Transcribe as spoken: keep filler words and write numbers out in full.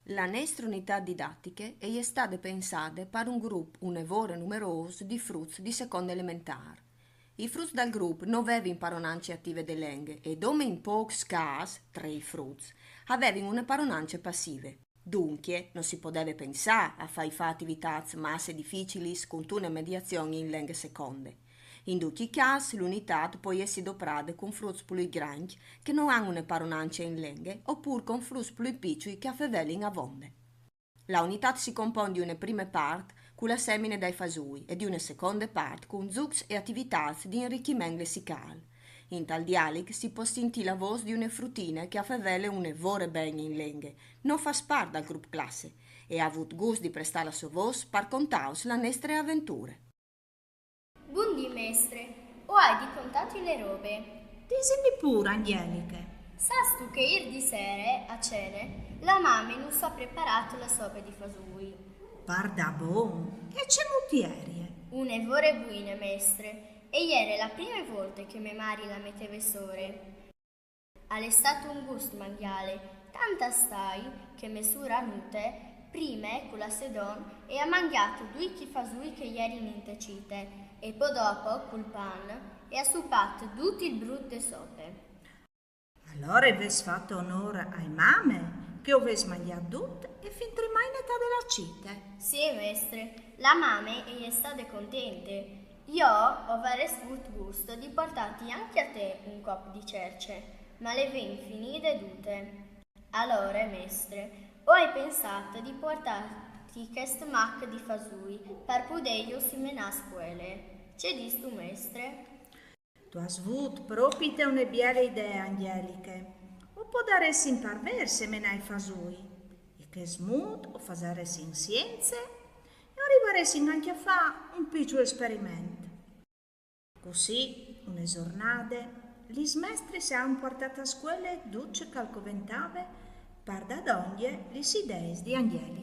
La nestre unitât didatiche e je stade pensade par un grup une vore numerôs di fruts di seconde elementâr. I fruts dal grup no vevin paronance ative de lenghe e dome in pôcs câs, trê fruts, a vevin une paronance passive. Duncje, no si podeve pensâ a fâi fâ ativitâts masse dificilis cuntune mediazion in lenghe seconde. In ducj i câs, la unitât e pues jessi doprade cun fruts plui grancj che no àn une paronance in lenghe, opûr cun fruts plui piçui che a fevelin avonde. La unitât si compon di une prime part cu la semine dai fasûi e di une seconde part cun zûcs e ativitâts di inrichiment lessicâl. Intal dialic si pues sintî la vôs di une frutine che a fevele une vore ben in lenghe, no fâs part dal grup classe, e e à vût gust di prestâ la sô vôs par contâus la nestre aventure. Bundì, mestre, o ai di contâti une robe. Disimi pûr, Angjeliche. Sâstu che îr di sere, a cene, la mame nus à preparât la sope di fasûi? Pardabon? E cemût jerie? Une vore buine, mestre, e jere la prime volte che mê mari la meteve sore. Al è stât un gust mangjâle, tant al è stât che mê sûr Anute, prime cu la sê don, e à mangjât ducj i fasûi che jerin inte cite, e po dopo, cul pan, e à supât dut il brut de sope. Alore o vês fat onôr ae mame, che o vês mangjât dut e fintremai netade la cite. Sì, mestre, la mame e je stade contente. Jo o varès vût gust di puartâti ancje a te un cop di cerce, ma le vin finide dute. Alore, mestre, o ai pensât di puartâti chest mac di fasûi par pudêju simenâ a scuele. Ce dîstu, mestre? Tu âs vût propite une biele idee, Angjeliche. O podaressin par vêr semenâ i fasûi. In chest mût o fasaressin sience e o rivaressin ancje a fâ un piçul esperiment. Cussì, une zornade, lis mestris a àn puartât a scuele dut ce che al coventave par dâ dongje lis ideis di Angjeliche.